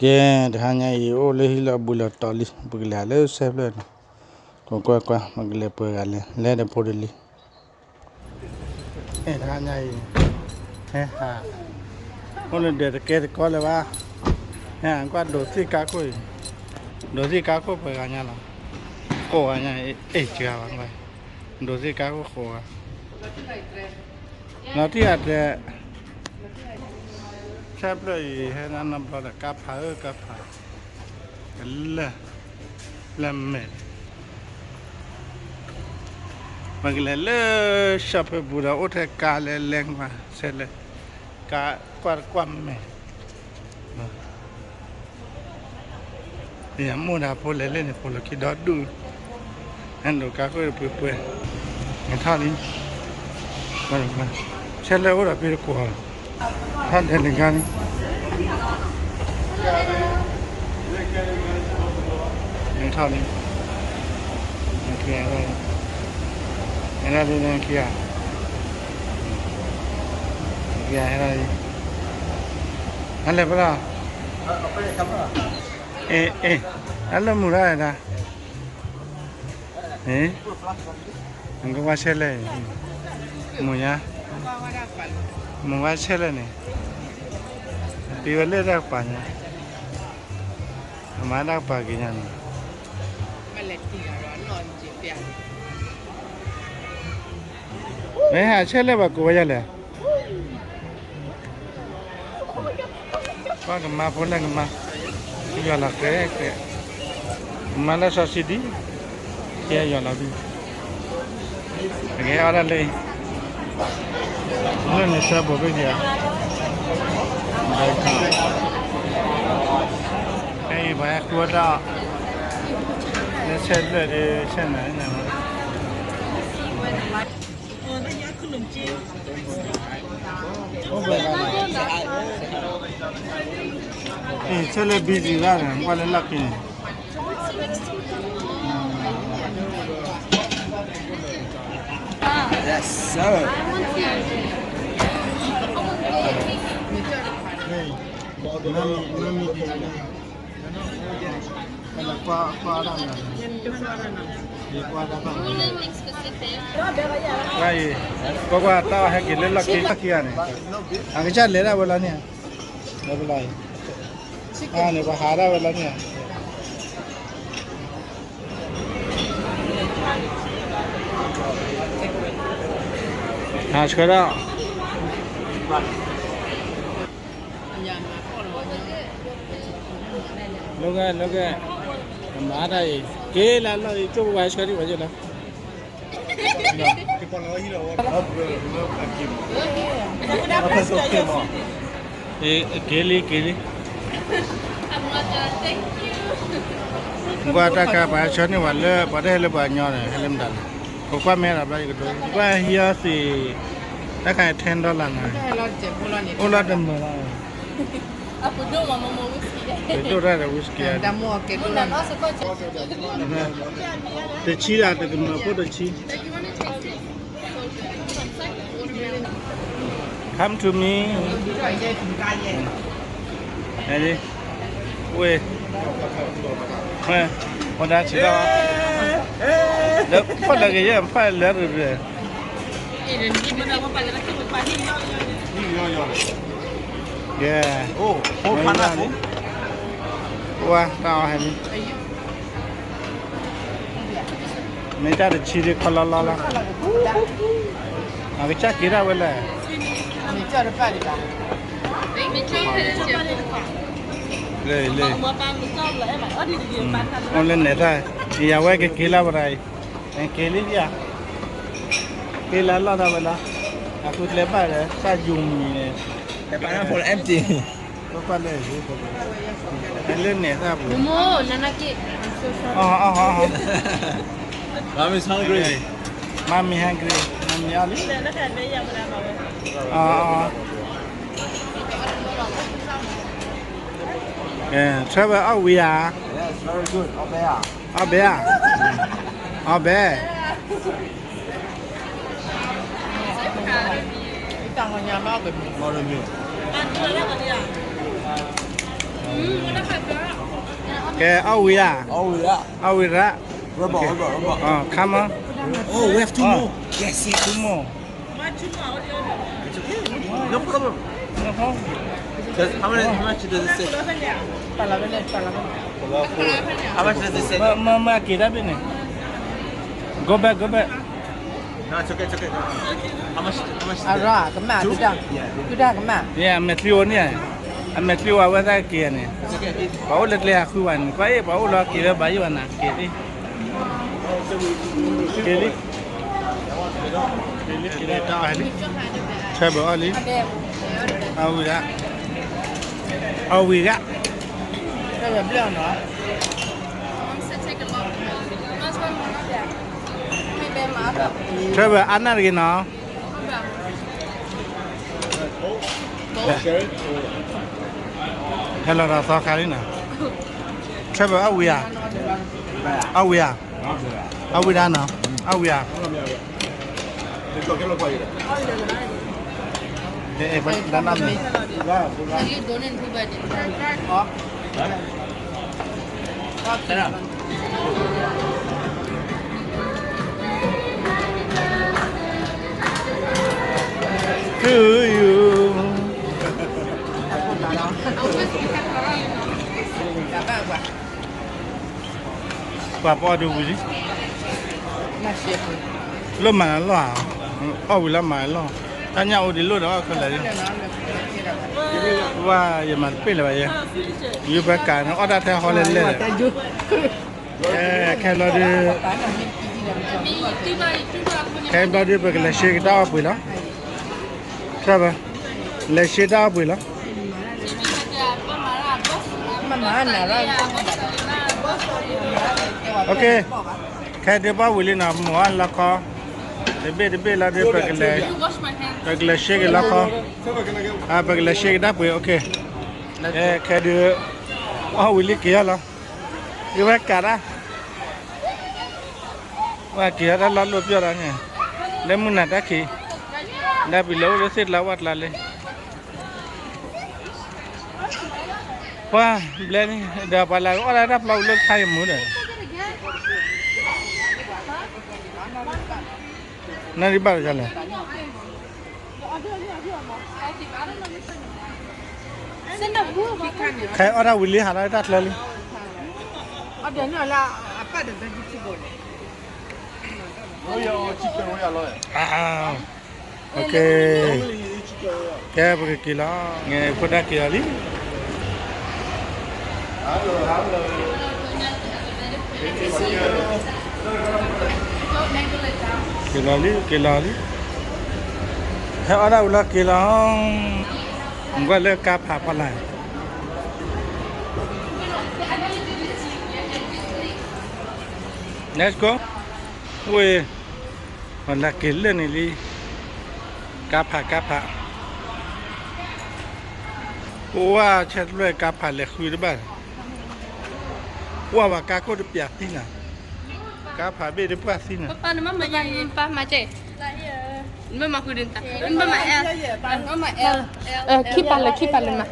ကဲ, တဟါညါအံၤ အိၣ်လၢဟံၣ်လီၤဘှံးလီၤတီၤလံ, ပကလဲၤလၢဆဲဖျၢၣ်နီၤ, ကွၢ်ကွၢ်ကွၢ် ပကလဲၤပှဲၤဂၤလဲၣ်, လဲၤဒီးဖိတလံ. အဲ တဟါညါအံၤ ဟဲဟး အိၣ်လၢဒၢးတကဲတကီလၢၤဘၣ်, ဟဲဟးကွၢ်ဒိးသ့ၣ်ကါခိၣ်အံၤ, ဒိးသ့ၣ်ကါခိၣ်ပှဲၤဂၤညါလီၤ, ဃိးဂၤညါအံၤ အဲၣ်စှၤဘၣ်, ဒိးသ့ၣ်ကါခိၣ်ဃိးဂၤ, လီၤတံၢ်အတြဲၤ ဆဲဖျၢၣ်အံၤ ဟဲဒၣ်နီတဘျီဒီး ကါဖးဧၢ ကါဖး, လၢ လၢမဲာ်, ပကလဲၤလၢ ရှီၣ်ဖၢပူၤဒီး အိၣ်ထဲကါလဲၤလဲၤကွၢ်ဆဲလဲၣ်, ကါကွၢ်တကွၢ်မဲာ် ယမိၢ်ဒီးဖိလဲၤလၢန့ၣ် ဖိလီၢ်ခံဒီဒူၣ်, ဟဲဒိးကါခိၣ်ပှဲၤပှဲၤ, နထီၣ်လံ, ဆဲလၢအိၣ်ဒီးဖဲတကိးလီၤ, ထီၣ်ဒဲးလၢကါလံ, နထီၣ်လံ, နခံဂၤ, နထီၣ်လံ, နခံဂၤ, နခံဂၤဟဲထီၣ်လံ, နလဲၤဖဲလဲၣ်, အဲ အဲ နလၢမုာ်ဒၣ်ဝဲဒၣ် နကကွၢ်ဆဲလဲၣ်, မုာ်ညါ, မုာ်ဝဲဆဲလဲၣ်န့ၣ်, ပံၤဝဲလၢတၢ်ကပၤညါ, အမၤတၢ်ကပၤက့ၤညါန့ၣ်, မ့ၢ်ဟးဆဲလဲၣ်ဘၣ်ကိးဝဲဒၣ်လဲၣ် ကွၢ်ကမါဖိလၢကမါ, ယွၤလီၤကဲကဲ, ကမါလၢစီၤစံဒံ, ကဲယွၤလီၤဘံၣ်, အကဲအီၣ်ဒၣ်လၢ, လၢန့ၣ်ဆၢဘိးဘ့ၣ်က့ၤဧါ, ဖဲအံၤပှၤဟဲဃုအီၣ်တၢ်အီၣ်, လၢဆဲဖျၢၣ်ဒ်ဆဲနၤန့ၣ် အ့ ဆဲလၢ busy ဘၣ်န့ၣ် ကွၢ်လၢလီၢ်ခံန့ၣ်, Yes sir. ကွၢ်ကွၢ် တၢ်အီၣ်ဟဲက့ၤလၢလီၢ်ခံ လီၢ်ခံဂၤန့ၣ်, အကစၢ်လဲၤဒၣ်ဝဲလီၤန့ၣ်, လၢပလီၢ်အံၤ, အန့ၣ် ပှၤဟးဒၣ်ဝဲလီၤန့ၣ် ဟးဆှၢဒၣ်, လၢကဲ လၢကဲ, မၤတၢ်အံၤ က့ၤလၢလီၢ်အံၤ ကၠိပဝဲဆှၢဒံးဝဲယဲလီၤ, က့ၤလံ က့ၤလံ, ကွၢ်တၢ်ခါ ပှၤဟဲဆှၢန့ၢ်ဝဲလၢ ပှၤတဟဲလၢပှၤကညီန့ၣ် ဟဲလၢမတၤလဲၣ်, ပကွၢ်မဲဒီးဘျီယကဒိ, ကွၢ်ဟံးအီၤသ့ၣ်, တၢ်ခါ ten dollar န့ၣ်, အိၣ်လီၤတမုာ်လီၤ, ပဒိၣ်တၢ်ဒီး whisky တဆံဒၣ် တကမၢၢ်ဖိတဆံ Come to me. ဝဲ, ဝဲဒၣ်ဆံးလီၤ, လၢဖးလၢကယဲၢ်ဖးလၢရူရူ, ယဲ, ဝဲတၢ်အီၣ်ဟဲလံ မ့ၢ်တၢ်တဆံဒ်ခီလီၤလီၤလီၤ, အကစၢ်က့ၤဒၣ်ဝဲလဲၣ်, လၢလၢ, အိၣ်လၢနဲၣ်သၣ်, ယဝဲကက့ၤလၢဝဲဒၣ်အံၤ, က့ၤလံယၤ, က့ၤလၢလီၢ်ဒၣ်ဝဲလီၤ, အဃုကျဲဘၣ်ဒီး စၢ်ယိၤမံၤန့ၣ်, empty. လၢနဲၣ်သၣ်ပူၤ, Mommy's hungry. Mommy hungry. Mommy အီၣ်လံ, ဆၢဝဲအီၣ်ဝံၤဧါ, အီၣ်ဘဲဧါ, အီၣ်ဘဲ. တၢ်မညါမ့ၢ်အီၣ်ဘဲမုၢ်, မ့ၢ်တမ့ၢ်, ကဲ အီၣ်ဝံၤဧါ, အီၣ်ဝံၤရၣ်, ခါမီ, two more, two more, how much does it say? မ့ၢ်မ့ၢ်က့ၤတၢ်ဘ့ၣ်န့ၣ်, go back, go back. အရၣ်ကမၣ်, အမဲာ်ချံအိၣ်န့ၣ်, အမဲာ်ချံအိၣ်အဝဲသ့ၣ်က့ၤန့ၣ်, ပှၤအိၣ်လၢကျဲဟးဃုဘၣ်န့ၣ်, ပှၤအ့ၣ်ပှၤအိၣ်လီၤက့ၤလၢဘၣ်ယံၤဘၣ်နၤ, က့ၤလံ, က့ၤလံ, က့ၤလံ, က့ၤလံ, က့ၤလံ, တၢ်အီၣ်လံ, ဆၢဘၢၣ်အီၣ်လံ, အီၣ်ဝံၤဂၤ, အီၣ်ဝံၤဂၤ, ဆၢဘၢၣ်အါနၢ်တဂ့ၤနီၤ. ဟဲလီၤဒီးသီခါလံနီၤ, ဆၢဘၢၣ်အီၣ်ဝံၤဧါ, အီၣ်ဝံၤဧါ, အီၣ်ဝံၤဒၣ်နီၤ, အီၣ်ဝံၤဧါ, ဒၣ်နၢ်မ့ၢ် To you. ပှၤပအီၣ်ဒုးဝံၤလံ, လၢမၤလီၢ်ဧါ, အီၣ်ဝံၤလၢမၤလီၢ်, တၢ်ညၣ်အိၣ်ဒံးလိၣ်ဒီးအီၣ်ခဲလၢာ်လံ, ဝါယမၤတပ့ၢ်လၢၤဘၣ်ယဲ, ယုၢ်ပှၤကးန့ၣ် အီၣ်တၢ်ထဲဟီလဲၣ်လဲၣ်, ခဲဘျီဒုး ခဲဘျီဒုး ပကလဲၤရှဲက့ၤတၢ်အီၣ်ပှ့ၤလီၤ, လဲၤရှဲတၢ်အီၣ်ပှ့ၤလီၤ. Okay, ခဲဒုးပှၢ်ဝံၤလံနီၤ, မိၢ်အလီခီ, တဘ့ၣ်တဘ့ၣ်လီၤဒုး ပကလဲၤရှဲက့ၤလီခီ, ပကလဲၤရှဲက့ၤတၢ်ပှ့ၤ, okay, ခဲဒုး အီၣ်ဝံၤလံက့ၤအီၤလီၤ, ယဝဲကးဒၣ် ဝဲက့ၤအီၤတၢ်လီၢ်လိၣ်ပျီၢ်ဒီးန့ၣ်, လၢမုၢ်နၤတၢ်ခံး, ဒၣ်ပံၤလၢအိၣ်လၢသ့ၣ်ကျါဝၣ်ကျါလံ, ပှၢ်ဘျဲန့ၣ် ဒီးပှၤလၢအီၣ်ဒၣ်တၢ်ဖျီဝံၤလၢခါအံၤမူဒီး နၢ်ဒံးဘၣ်တလဲၣ်, ခဲအီၣ်တၢ်ဝံၤလံ ဟးလၢတၢ်ချၢလံ, ကဲပကက့ၤလီၤ, ဖိဒၣ်က့ၤလီၤလံ. က့ၤလီၤလံ က့ၤလီၤလံ, ဟဲအီၣ်ဒၣ်ဝံၤလီၤက့ၤလီၤ, ကွၢ်လၢကါဖးဖီလာ်, Let's go, ဝ့ၢ်, ပလၢက့ၤလၢန့ၣ်လံ, ကါဖး ကါဖး, ပဝါဆဲးတဖျၢၣ်ကါဖးလဲၤဃုတဘၣ်, ပှၢ်ဘၣ်ကါခိၣ်တပျးသံနၤ, ကါဖးဘ့ၣ်တပှၢ်သံနၤ, ပၢ်မၤကဲ, နဘၣ်မၤဃုဒုး, နဘၣ်မၤ L, နဘၣ်မၤ L, ခံပာ်လၢ ခံပာ်လၢမၤ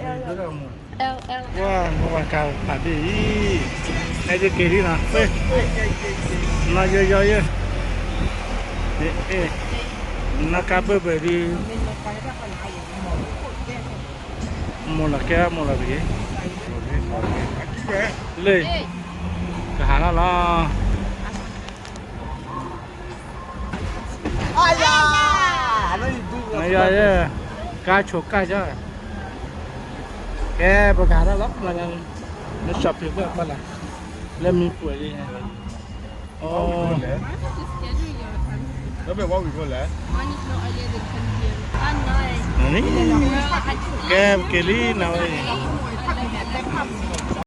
L, L, ပှၢ်နဘၣ်ကါဖးဘ့ၣ်အံၤ, ဟဲက့ၤလံနီၤ, နီၢ်ယီယီယဲ, နီၢ်ကါဘၢၣ်ဘၢၣ်ဒုး, မိၢ်လီၤကဲ မိၢ်လီၤတဂ့ၤ, လၢ, ကဟးထီၣ်လီၤ. နယီၤယဲ, ကါဆိးကါယီၤ, ကဲ ပကဟးထီၣ်လီၤ, န shopping ပှၢ်လၢ, လၢမံပှဲၤလံ, အိ, ကဲ ပက့ၤလံနၤဝဲအံၤ.